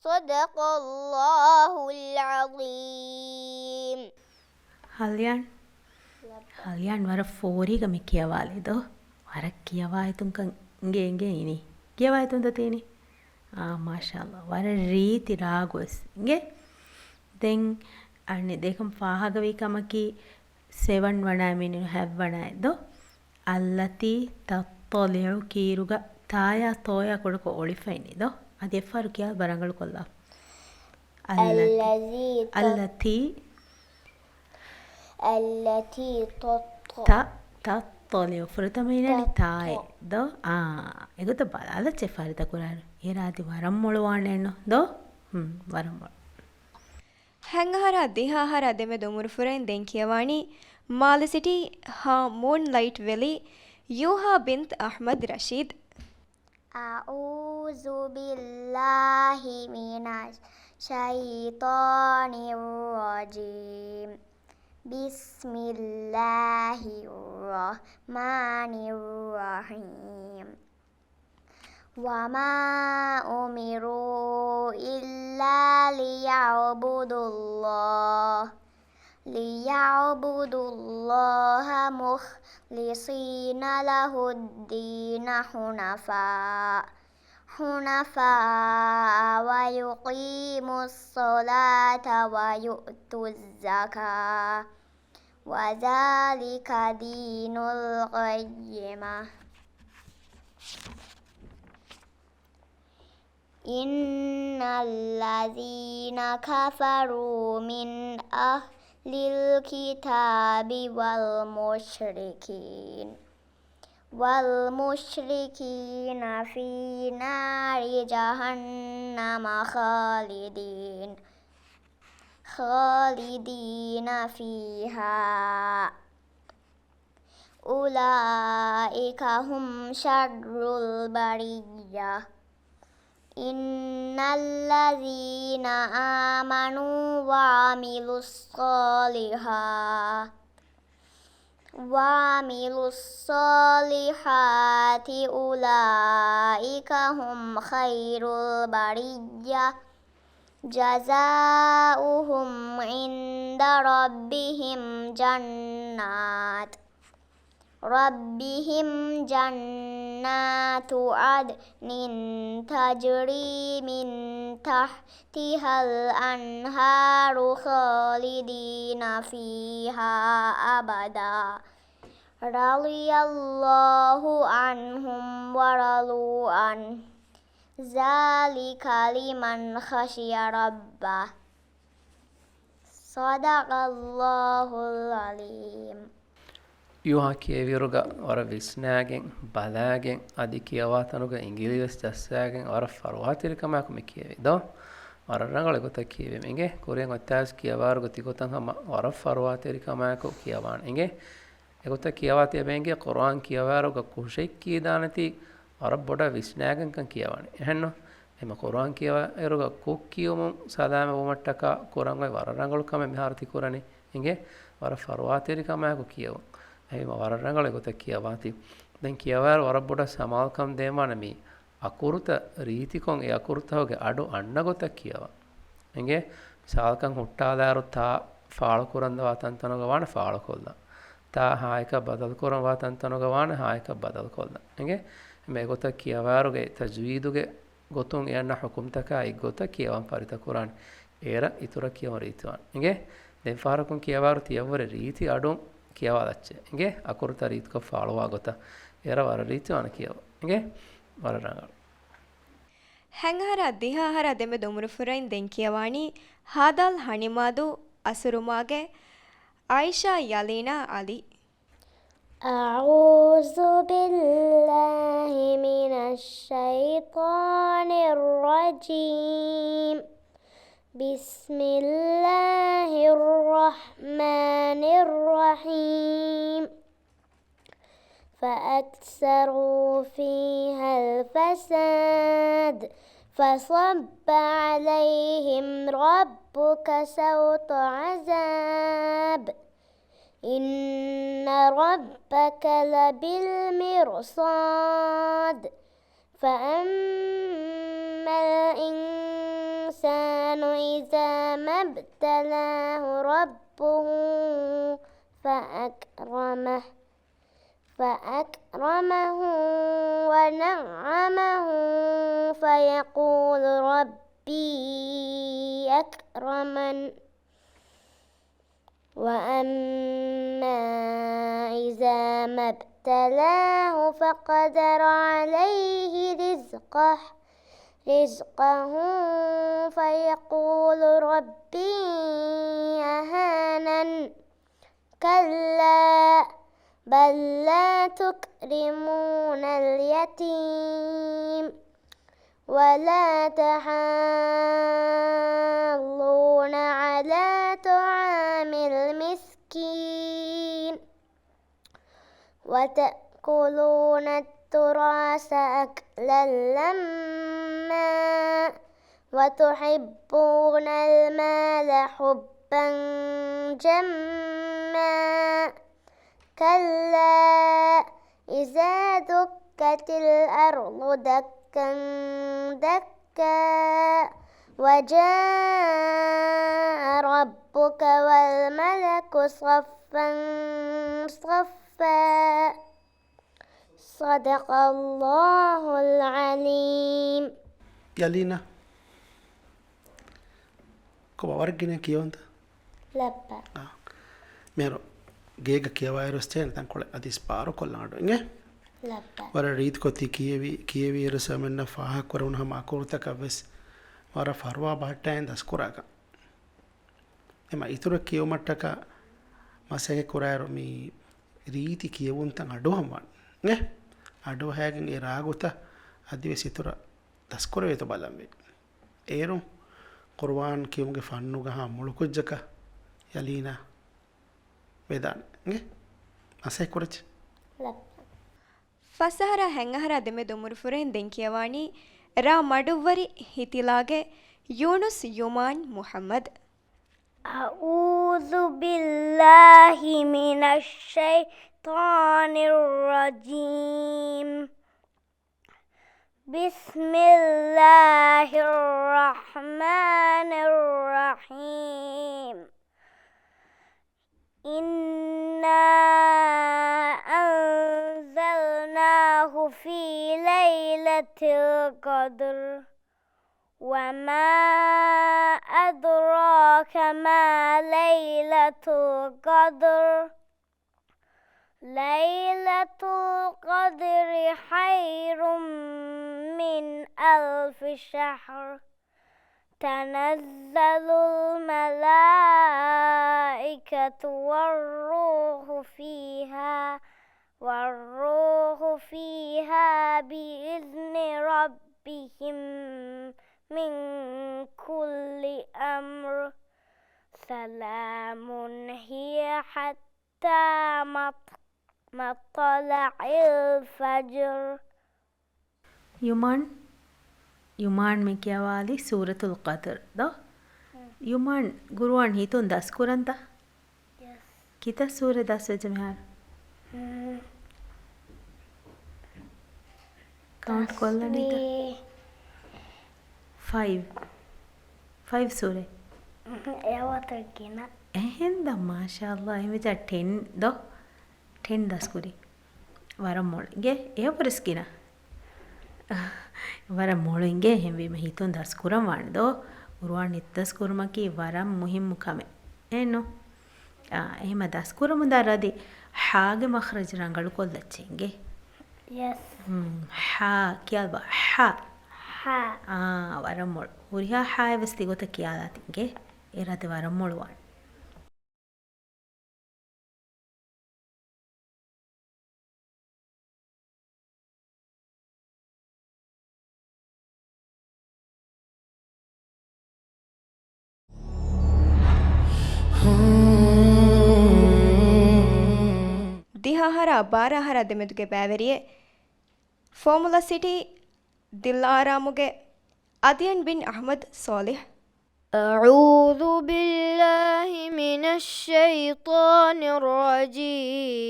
صدق الله العظيم. ހަލްޔާން، ހަލްޔާން ވަރަށް ފޯރީގަ މި ކިޔަވާލީ ދޯ؟ ވަރަށް ކިޔަވާ އެތުންކަން އިނގޭ އިނގޭ އިނީ. ކިޔަވާ އެތުންތަ ތީނީ؟ އާ، މާޝާﷲ. ވަރަށް ރީތި ރާގުވެސް އިނގޭ. ދެން އަނެއް ދެކަން ފާހަގަވީ ކަމަކީ، ސެވަން ވަނާ މިނިނު ހަތް ވަނާއެއް ދޯ؟ އައްލަތީ ތައްޠަލިޢު ކީރުގަ ތާޔާ ތޯޔާ ކުޑަކޮށް އޮޅިފައިނީ ދޯ؟ އަދި އެއްފަހަރު ކިޔާ ބަރަނގަޅުކޮށްލާ. އައްލަތީ. އައްލަތީ ތަ-، އައްލަތީ. އައްލަތީ ތައްޠަ-، ތަ-، ތައްޠަލިޢު. ފުރަތަމަ އިނާނީ ތައްޠަ. ތާއެއް ދޯ؟ އާ، އެގޮތަށް ބަލާލައްޗޭ ފަރިތަކުރާއިރު. އޭރާ އަދި ވަރަށް މޮޅުވާނެއެއްނު ދޯ؟ ހުން، ވަރަށް މޮޅު. ހަތް އަހަރާ ދިހަ އަހަރާ ދެމެދު އުމުރުފުރައިން ދެން ކިޔަވާނީ މާލެ ސިޓީ ހާ މޫންލައިޓް ވެލީ ޔޫހާ ބިންތު އަޙްމަދު ރަޝީދު. أعوذ بالله من الشيطان الرجيم. بسم الله الرحمن الرحيم. وما أمروا إلا ليعبدوا الله، ليعبدوا الله مخلصين له الدين حنفاء، حنفاء ويقيموا الصلاة ويؤتوا الزكاة، وذلك دين القيمة. إن الذين كفروا من أهل الكتاب والمشركين، والمشركين في نار جهنم خالدين، خالدين فيها، أولئك هم شر البرية. إن الذين آمنوا وعملوا الصالحات، وعملوا الصالحات أولئك هم خير البرية جزاؤهم عند ربهم جنات ربهم جنات عدن تجري من تحتها الأنهار خالدين فيها أبدا رضي الله عنهم ورضوا عنه ذلك لمن خشي ربه صدق الله العظيم. ޔޫހާ ކިޔެވިއިރުގަ ވަރަށް ވިސްނާގެން، ބަލާގެން، އަދި ކިޔަވާތަނުގަ އިނގިލި ވެސް ޖައްސާގެން ވަރަށް ފަރުވާތެރިކަމާއެކު މި ކިޔެވީ ދޯ؟ ވަރަށް ރަނގަޅު އެގޮތަށް ކިޔެވީމު އިނގޭ. ކުރިއަށް އޮތްތާސް ކިޔަވާއިރުގަ ތިގޮތަށް ހަމަ ވަރަށް ފަރުވާތެރިކަމާއެކު ކިޔަވާނެ އިނގޭ. އެގޮތަށް ކިޔަވާ ތިޔަބައިނގޭ ޤުރުއާން ކިޔަވާއިރުގަ ކުށެއް ކީދާނެތީ ވަރަށް ބޮޑަށް ވިސްނާގެންކަން ކިޔަވާނެ. އެހެންނު؟ އެމަ ޤުރުއާން ކިޔަވާއިރުގަ ކުށް ކިޔުމުން ސަލާމަތްވުމަށްޓަކާ ކުރަން އޮތް ވަރަށް ރަނގަޅު ކަމެއް މިހާރު ތި ކުރަނީ އިނގޭ. ވަރަށް ފަރުވާތެރިކަމާއެކު ކިޔެވުން. އެހެންވީމަ ވަރަށް ރަނގަޅު އެގޮތަށް ކިޔަވާތި. ދެން ކިޔަވާއިރު ވަރަށް ބޮޑަށް ސަމާލުކަން ދޭންވާނެ މި އަކުރުތައް ރީތިކޮށް އެ އަކުރުތަކުގެ އަޑު އަންނަ ގޮތަށް ކިޔަވަން. އިނގޭ؟ މިސާލަކަށް ހުއްޓާލާއިރު ތާ ފާޅުކުރަންދަވާ ތަންތަނުގަ ވާނެ ފާޅުކޮށްލަން. ތާ ހާއެކަށް ބަދަލުކުރަންވާ ތަންތަނުގަ ވާނެ ހާއެކަށް ބަދަލުކޮށްލަން. އިނގޭ؟ އެމަ އެގޮތަށް ކިޔަވާއިރުގެ ތަޖްވީދުގެ ގޮތުން އެ އަންނަ ޙުކުމްތަކާ އެއްގޮތަށް ކިޔަވަން ފަރިތަކުރާނެ. އޭރަށް އިތުރަށް ކިޔަވަން ރީތިވާނެ. އިނގޭ؟ ދެން ފަހަރަކުން ކިޔަވާއިރު ތިޔަށްވުރެ ރީތި އަޑުން ކިޔަވާލައްޗޭ. އިނގޭ؟ އަކުރުތައް ރީތިކޮށް ފާޅުވާ ގޮތަށް. އޭރަށް ވަރަށް ރީތިވާނެ ކިޔަވަން. އިނގޭ؟ ވަރަށް ރަނގަޅު. ހަތް އަހަރާ ދިހަ އަހަރާ ދެމެދު އުމުރުފުރައިން ދެން ކިޔަވާނީ ހާދާލް ހަނިމާދޫ އަސުރުމާގެ އާއިޝާ ޔަލީނާ އަލީ. أعوذ بالله من الشيطان الرجيم. بسم الله الرحمن الرحيم. فأكثروا فيها الفساد فصب عليهم ربك سوط عذاب إن ربك لبالمرصاد فأما الإنسان إذا ما ابتلاه ربه فأكرمه فأكرمه ونعمه فيقول ربي أكرمن وأما إذا ما ابتلاه فقدر عليه رزقه رزقه فيقول ربي أهانن كلا بل لا تكرمون اليتيم ولا تحاضون على طعام المسكين وتأكلون التراث أكلا لما وتحبون المال حبا جما كلا إذا دكت الأرض دكا دكا وجاء ربك والملك صفا صفا صدق الله العظيم. ޔަލީނާ، ކޮބާ ވަރަށް ގިނަ ކިޔަވަންތަ؟ ލައްބަ. އާ. މިހާރު ގޭގަ ކިޔަވާއިރު ސްޓޭން ތަންކޮޅެއް އަދިސް ބާރުކޮށްލަން އަޑު އިނގޭ. ލައްބަ. ވަރަށް ރީތިކޮށް ތި ކިޔެވި، ކިޔެވިއިރު ސަމެންނަށް ފާހަގަކުރެވުނު ހަމަ އަކުރުތަކަށް ވެސް ވަރަށް ފަރުވާ ބަހައްޓާއިން ދަސްކުރާކަށް. އެމަ އިތުރަށް ކިޔެވުމަށްޓަކާ މަސައްކަތް ކުރާއިރު މި ރީތި ކިޔެވުންތައް އަޑުއަހަންވާނެ. އެ އަޑުއަހައިގެން އެ ރާގުތައް އަދިވެސް އިތުރަށް ދަސްކުރެވޭތޯ ބަލަންވީ. އޭރުން ޤުރުއާން ކިޔުމުގެ ފަންނުގަހާ މޮޅުކުއްޖަކަށް ޔަލީނާ ވެދާނެ. އިނގޭ؟ މަސައްކަތް ކުރައްޗޭ. ލައްބަ. ފަސް އަހަރާ ހަތް އަހަރާ ދެމެދު އުމުރުފުރެއިން ދެން ކިޔަވާނީ ރ. މަޑުއްވަރި ހިތިލާގެ ޔޫނުސް ޔުމާން މުޙައްމަދު. أعوذ بالله من الشيطان الرجيم. بسم الله الرحمن الرحيم. إنا أنزلناه في ليلة القدر. وما أدراك ما ليلة القدر. ليلة القدر خير من ألف شهر. تنزل الملائكة والروح فيها، والروح فيها بإذن ربهم من كل أمر. سلام هي حتى مط-، مطلع الفجر. ޔުމާން، ޔުމާން މި ކިޔަވާލި ސޫރަތުލް ޤަދްރު ދޯ؟ ހުން. ޔުމާން ގުރުއާން ހިތުން ދަސްކުރަންތަ؟ ޔެސް. ކިތައް ސޫރަ ދަސްވެއްޖެ މިހާރު؟ ހުން. ކައުންޓް ކޮށްލަނީތަ؟ ދަސްވީ. ފައިވް. ފައިވް ސޫރަ. ހުން، އެވަތަ ގިނަ. އެހެންދަ، މާޝާﷲ، އެހެންވެއްޖެ ޓެން ދޯ؟ ޓެން ދަސްކުރީ. ވަރަށް މޮޅު. އިނގޭ، އެއަށްވުރެސް ގިނަ. ވަރަށް މޮޅު އިނގޭ، އެހެންވީމަ ހިތުން ދަސްކުރަން ވާނެ ދޯ؟ ޤުރުއާން ހިތުން ދަސްކުރުމަކީ ވަރަށް މުހިއްމު ކަމެއް. އެއްނު؟ އާ، އެހެމަ ދަސްކުރަމުންދާ ރަދީ ހާގެ މަޚްރަޖް ރަނގަޅުކޮށްލައްޗޭ އިނގޭ. ޔެސް. ހުން، ހާ ކިޔާލަބަ، ހާ. ހާ. އާ، ވަރަށް މޮޅު. ހުރިހާ ހާއެއް ވެސް ތިގޮތަށް ކިޔާލާތި އިނގޭ. އެ ރަދެއް ވަރަށް މޮޅު ވާނެ. ދިހަ އަހަރާ ބާރަ އަހަރާ ދެމެދުގެ ބައިވެރިއެއް. ފޯމުލާ ސިޓީ ދިލްއާރާމުގެ އަދިޔަން ބިން އަޙްމަދު ޞާލިޙް. أعوذ بالله من الشيطان الرجيم.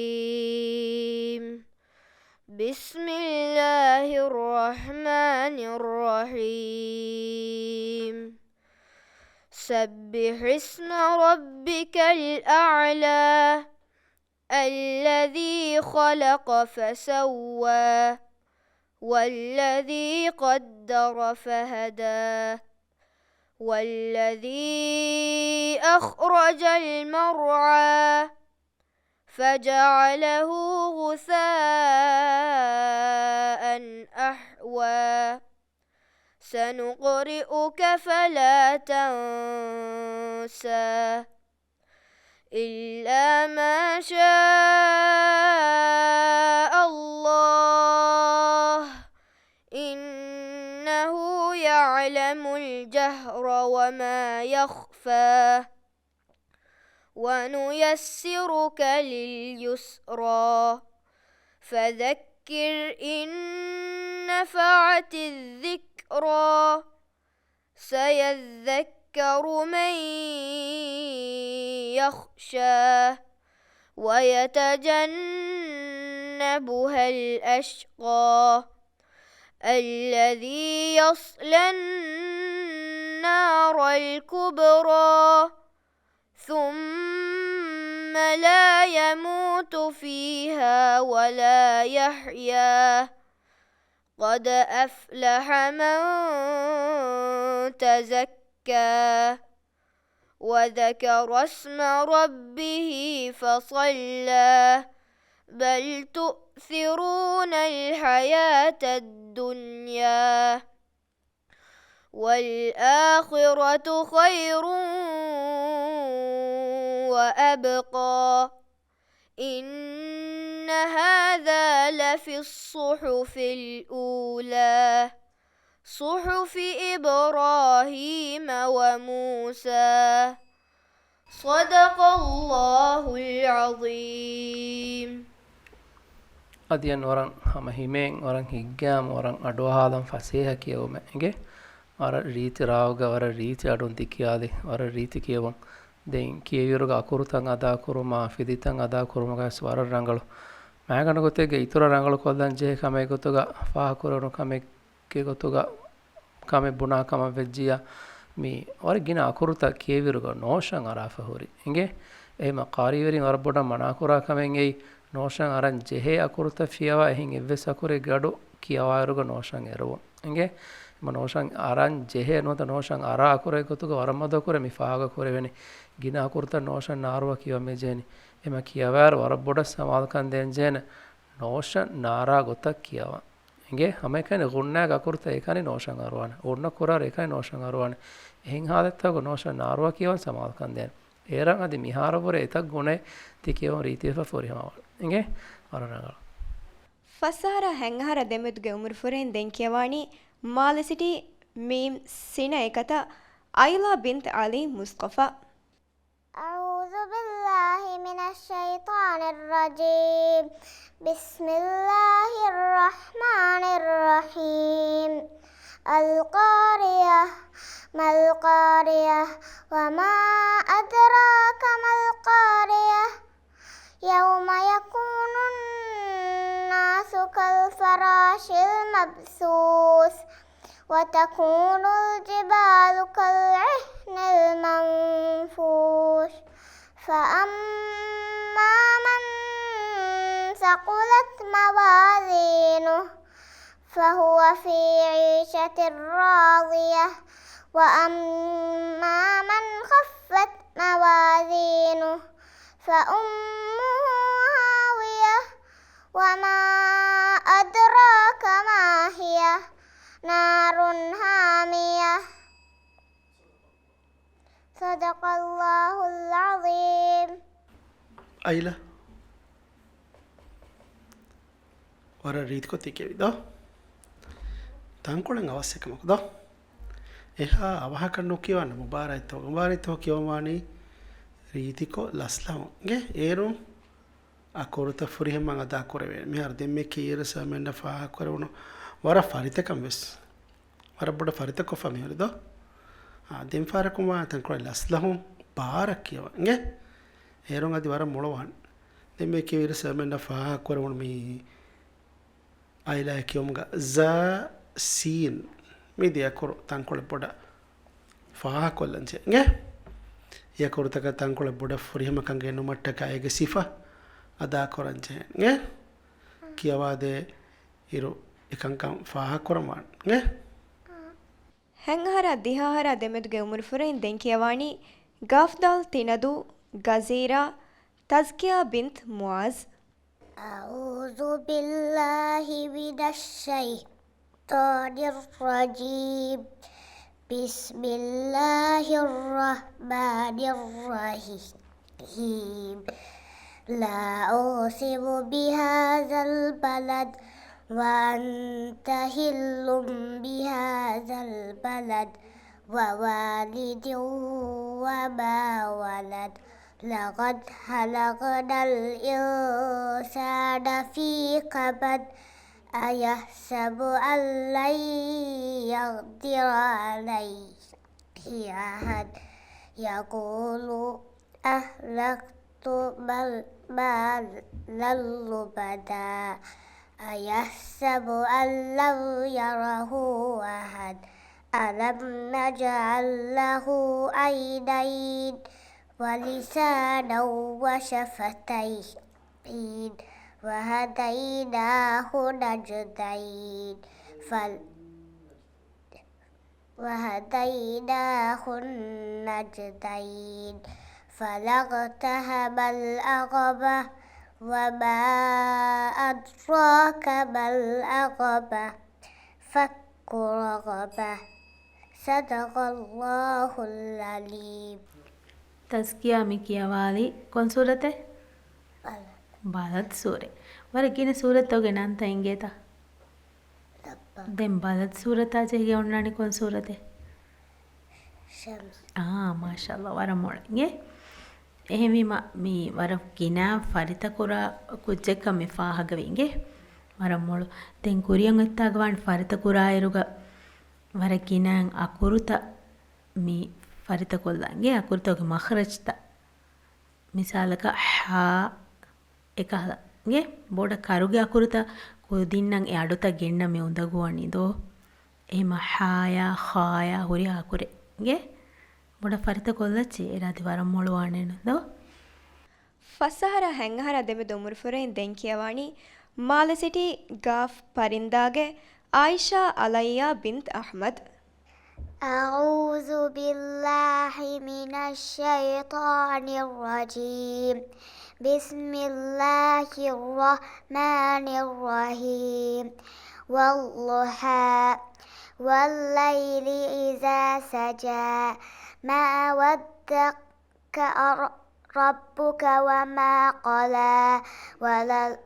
بسم الله الرحمن الرحيم. سبح اسم ربك الأعلى. الذي خلق فسوى. والذي قدر فهدى. والذي أخرج المرعى. فجعله غثاء أحوى. سنقرئك فلا تنسى. إلا ما شاء الله. إنه يعلم الجهر وما يخفى. ونيسرك لليسرى. فذكر إن نفعت الذكرى. سيذكر من يخشى. ويتجنبها الأشقى. الذي يصلى النار الكبرى. ثم لا يموت فيها ولا يحيا. قد أفلح من تزكى. وذكر اسم ربه فصلى. بل تؤثرون الحياة الدنيا. والآخرة خير وأبقى. إن هذا لفي الصحف الأولى. صحف إبراهيم وموسى. صدق الله العظيم. އަދި އަން ވަރަށް ހަމަ ހިމޭން، ވަރަށް ހިތްގައިމު، ވަރަށް އަޑުއަހާލަން ފަސޭހަ ކިޔެވުމެއް އިނގޭ. ވަރަށް ރީތި ރާގުގަ، ވަރަށް ރީތި އަޑުން ތި ކިޔާލި، ވަރަށް ރީތި ކިޔެވުން. ދެން ކިޔެވިއިރުގަ އަކުރުތައް އަދާކުރުމާ، ފިދިތައް އަދާކުރުމުގަވެސް ވަރަށް ރަނގަޅު. މައިގަނޑު ގޮތެއްގަ އިތުރަށް ރަނގަޅުކޮށްލަން ޖެހޭ ކަމެއް ގޮތުގަ، ފާހަގަކުރެވުނު ކަމެއްގެ ގޮތުގަ ކަމެއް ބުނާ ކަމަށް ވެއްޖިއްޔާ، މި ވަރަށް ގިނަ އަކުރުތައް ކިޔެވިއިރުގަ ނޯޝަން އަރާފަ ހުރި. އިނގޭ؟ އެހެމަ ޤާރީވެރިން ވަރަށް ބޮޑަށް މަނާކުރާ ކަމެއް އެއީ، ނޯޝަން އަރަން ޖެހޭ އަކުރުތައް ފިޔަވާ އެހެން އެއްވެސް އަކުރެއް ގަޑު ކިޔަވާއިރުގަ ނޯޝަން އެރުވުން. އިނގޭ؟ އެމަ ނޯޝަން އަރަން ޖެހޭ ނުވަތަ ނޯޝަން އަރާ އަކުރެއް ގޮތުގަ ވަރަށް މަދު އަކުރެއް މި ފާހަގަ ކުރެވެނީ. ގިނަ އަކުރުތައް ނޯޝަން ނާރުއަށް ކިޔަވަން މި ޖެހެނީ. އެމަ ކިޔަވާއިރު ވަރަށް ބޮޑަށް ސަމާލުކަން ދޭން ޖެހޭނެ ނޯޝަން ނާރާ ގޮތަށް ކިޔަވަން. އިނގޭ؟ ހަމައެކަނި ޣުންނާގެ އަކުރުތައް އެކަނި ނޯޝަން އަރުވާނެ. ޣުންނަ ކުރާއިރު އެކަނި ނޯޝަން އަރުވާނެ. އެހެން ހާލަތްތަކުގަ ނޯޝަން ނާރުއަށް ކިޔަވަން ސަމާލުކަން ދޭނެ. އޭރަށް އަދި މިހާރަށްވުރެ އެތައް ގުނައެއް ތި ކިޔަވަން ރީތިވެފަ ފުރިހަމަވާނެ. އިނގޭ؟ ވަރަށް ރަނގަޅު. ފަސް އަހަރާ ހަތް އަހަރާ ދެމެދުގެ އުމުރުފުރެން ދެން ކިޔަވާނީ މާލެ ސިޓީ މީމް ސިނަ އެކަތަ އައިލާ ބިންތް ޢަލީ މުޞްޠަފާ. أعوذ بالله من الشيطان الرجيم. بسم الله الرحمن الرحيم. القارية. ما القارية؟ وما أدراك ما القارية. يوم يكون الناس كالفراش المبثوث. وتكون الجبال كالعهن المنفوش. فأما من ثقلت موازينه فهو في عيشة راضية. وأما من خفت موازينه فأمه هاوية. وما أدراك ما هي. نار حامية. صدق الله العظيم. އައިލާ. ވަރަށް ރީތިކޮށް ތި ކިޔެވި ދޯ؟ ތަންކޮޅެއް އަވަސް އެކަމަކު ދޯ؟ އެހާ އަވަހަކަށް ނުކިޔަވާނެ. މުބާރާތްތޯ، މުބާރާތްތޯ ކިޔަވަން ވާނީ ރީތިކޮށް ލަސްލަހުން. އިނގޭ؟ އޭރުން އަކުރުތައް ފުރިހަމައަށް އަދާ ކުރެވޭނެ. މިހާރު ދެންމެ ކިޔޭ އިރު ސަމެންނަށް ފާހަގަ ކުރެވުނު ވަރަށް ފަރިތަކަށް ވެސް. ވަރަށް ބޮޑަށް ފަރިތަކޮށްފަ މިހުރި ދޯ؟ އާ، ދެން ފާރަކުން ވާ ތަންކޮޅެއް ލަސްލަހުން ބާރަށް ކިޔަވަން. އިނގޭ؟ އޭރުން އަދި ވަރަށް މޮޅުވާނެ. ދެންމެ ކިޔޭ އިރު ސަމެންނަށް ފާހަގަ ކުރެވުނު މި އައިލާ ކިޔުމުގަ ޒާ ސީން މި ދެ އަކުރު ތަންކޮޅެއް ބޮޑަށް ފާހަގަކޮށްލަން ޖެހޭ. އިނގޭ؟ އެ އަކުރުތަކަށް ތަންކޮޅެއް ބޮޑަށް ފުރިހަމަކަން ގެންނުމަށްޓަކާ އޭގެ ސިފަ އަދާކުރަން ޖެހޭ. އިނގޭ؟ ކިޔަވާދޭ އިރު އެކަންކަން ފާހަގަކުރަން ވާނެ. އިނގޭ؟ ހަތް އަހަރާ ދިހަ އަހަރާ ދެމެދުގެ އުމުރުފުރެން ދެން ކިޔަވާނީ ގާފްދާލް ތިނަދޫ ގަޒީރާ ތަޒްކިޔާ ބިންތް މުޢާޒް. أعوذ بالله من الشيطان الرجيم. بسم الله الرحمن الرحيم. لا أقسم بهذا البلد وأنت حل بهذا البلد ووالد وما ولد. لقد خلقنا الإنسان في كبد. أيحسب أن لن يقدر عليه أحد. يقول أهلكت مال-، مالا لبدا. أيحسب أن لم يره أحد. ألم نجعل له عينين ولسانا وشفتين وهديناه النجدين. فل-، وهديناه النجدين. فلا اقتحم العقبة وما أدراك ما العقبة. فك رقبة. صدق الله العظيم. ތަޒްކިޔާ މި ކިޔަވާލީ ކޮން ސޫރަތެއް؟ ބަލަދް. ބަލަދް ސޫރަތް. ވަރަށް ގިނަ ސޫރަތްތަކުގެ ނަންތައް އިނގޭތަ؟ ދެން ބަލަދް ސޫރަތާ ޖެހިގެން އޮންނާނީ ކޮން ސޫރަތެއް؟ ޝަމްސް. އާ، މާޝާﷲ، ވަރަށް މޮޅަށް އިނގޭ. އެހެންވީމަ، މި ވަރަށް ގިނަ ފަރިތަކުރާ ކުއްޖެއްކަން މި ފާހަގަވި އިނގޭ. ވަރަށް މޮޅު. ދެން ކުރިއަށް އޮތްތާގަ ވާން ފަރިތަކުރާއިރުގަ ވަރަށް ގިނަ އަކުރުތައް މި ފަރިތަކޮށްލާ އިނގޭ އަކުރުތަކުގެ މަޚްރަޖްތައް. މިސާލަކަށް ހާ އެކަހަލަ އިނގޭ ބޮޑަށް ކަރުގެ އަކުރުތައް ކުދިންނަށް އެ އަޑުތައް ގެންނަ މި އުނދަގޫ ވަނީ ދޯ؟ އެހެމަ ހާޔާ ޚާޔާ ހުރިހާ އަކުރެއް އިނގޭ ބޮޑަށް ފަރިތަކޮށްލައްޗޭ އެރާދި ވަރަށް މޮޅުވާނެނު ދޯ؟ ފަސްއަހަރާ ހަތްއަހަރާ ދެމެދު އުމުރުފުރެއް ދެން ކިޔަވާނީ މާލެ ސިޓީ ގާފް ޕަރިންދާގެ އާއިޝާ އަލައްޔާ ބިންތް އަޙްމަދު. أعوذ بالله من الشيطان الرجيم. بسم الله الرحمن الرحيم. والضحى. والليل إذا سجى. ما ودعك ربك وما قلى. ولل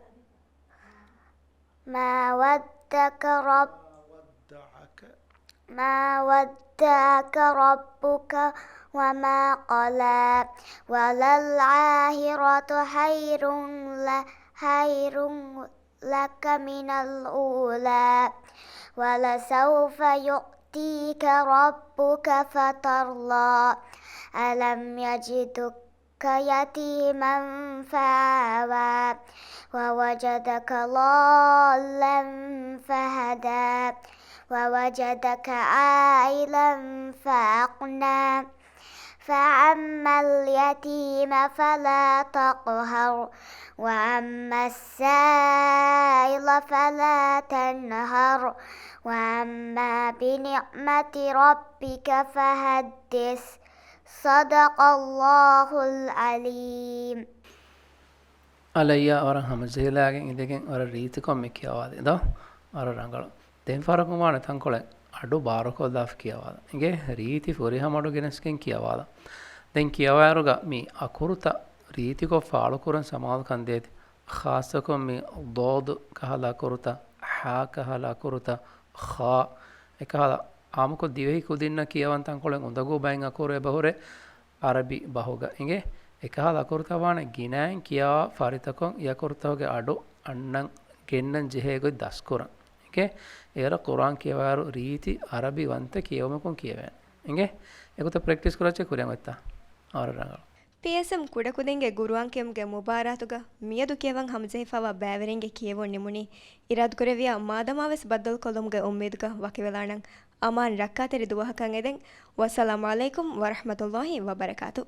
ما ودعك رب ودعك. ما ودعك ربك وما قلى. وللآخرة خير ل- خير لك من الأولى. ولسوف يعطيك ربك فترضى. ألم يجدك يتيما فآوى. ووجدك ضالا فهدى. ووجدك عائلا فأغنى. فأما اليتيم فلا تقهر. وأما السائل فلا تنهر. وأما بنعمة ربك فحدث. صدق الله العظيم. އަލައްޔާ ވަރަށް ހަމަޖެހިލާގެން އިނދެގެން ވަރަށް ރީތިކޮށް މި ކިޔަވާލި ދޯ؟ ވަރަށް ރަނގަޅު. ދެން ފަހަރަކުން ވާނެ ތަންކޮޅެއް އަޑު ބާރުކޮށްލާފަ ކިޔަވާލަން. އިނގޭ ރީތި ފުރިހަމަ އަޑު ގެނެސްގެން ކިޔަވާލަން. ދެން ކިޔަވާއިރުގަ މި އަކުރުތައް ރީތިކޮށް ފާޅުކުރަން ސަމާލުކަން ދޭތި. ޚާއްޞަކޮށް މި ޟޯދު ކަހަލަ އަކުރުތައް، ޙާ ކަހަލަ އަކުރުތައް، ޚާ އެކަހަލަ އާއްމުކޮށް ދިވެހި ކުދިންނަށް ކިޔަވަން ތަންކޮޅެއް އުނދަގޫ ބައިން އަކުރު އެބަހުރޭ ޢަރަބި ބަހުގަ. އިނގޭ އެކަހަލަ އަކުރުތައް ވާނެ ގިނައިން ކިޔަވާ ފަރިތަކޮށް އެ އަކުރުތަކުގެ އަޑު އަންނަން ގެންނަން ޖެހޭ ގޮތް ދަސްކުރަން. އިނގޭ އޭރަށް ޤުރްއާން ކިޔަވާއިރު ރީތި ޢަރަބި ވަންތަ ކިޔެވުމަކުން ކިޔެވޭނެ. އިނގޭ އެގޮތަށް ޕްރެކްޓިސް ކުރައްޗޭ ކުރިއަށް އޮތްތާ؟ އަހަރެން ރަނގަޅު. ޕީއެސްއެމް ކުޑަކުދިންގެ ގުރުއާން ކިޔުމުގެ މުބާރާތުގަ މިއަދު ކިޔަވަން ހަމަޖެހިފައިވާ ބައިވެރިންގެ ކިޔެވުން ނިމުނީ. އިރާދަކުރެއްވިޔާ މާދަމާވެސް ބައްދަލުކޮށްލުމުގެ އުއްމީދުގަ ވަކިވެލާނަން. އަމާން ރައްކާތެރި ދުވަހަކަށް އެދެން. ވައްސަލާމް ޢަލައިކުމް ވަރަޙްމަތުﷲ ވަބަރަކާތު.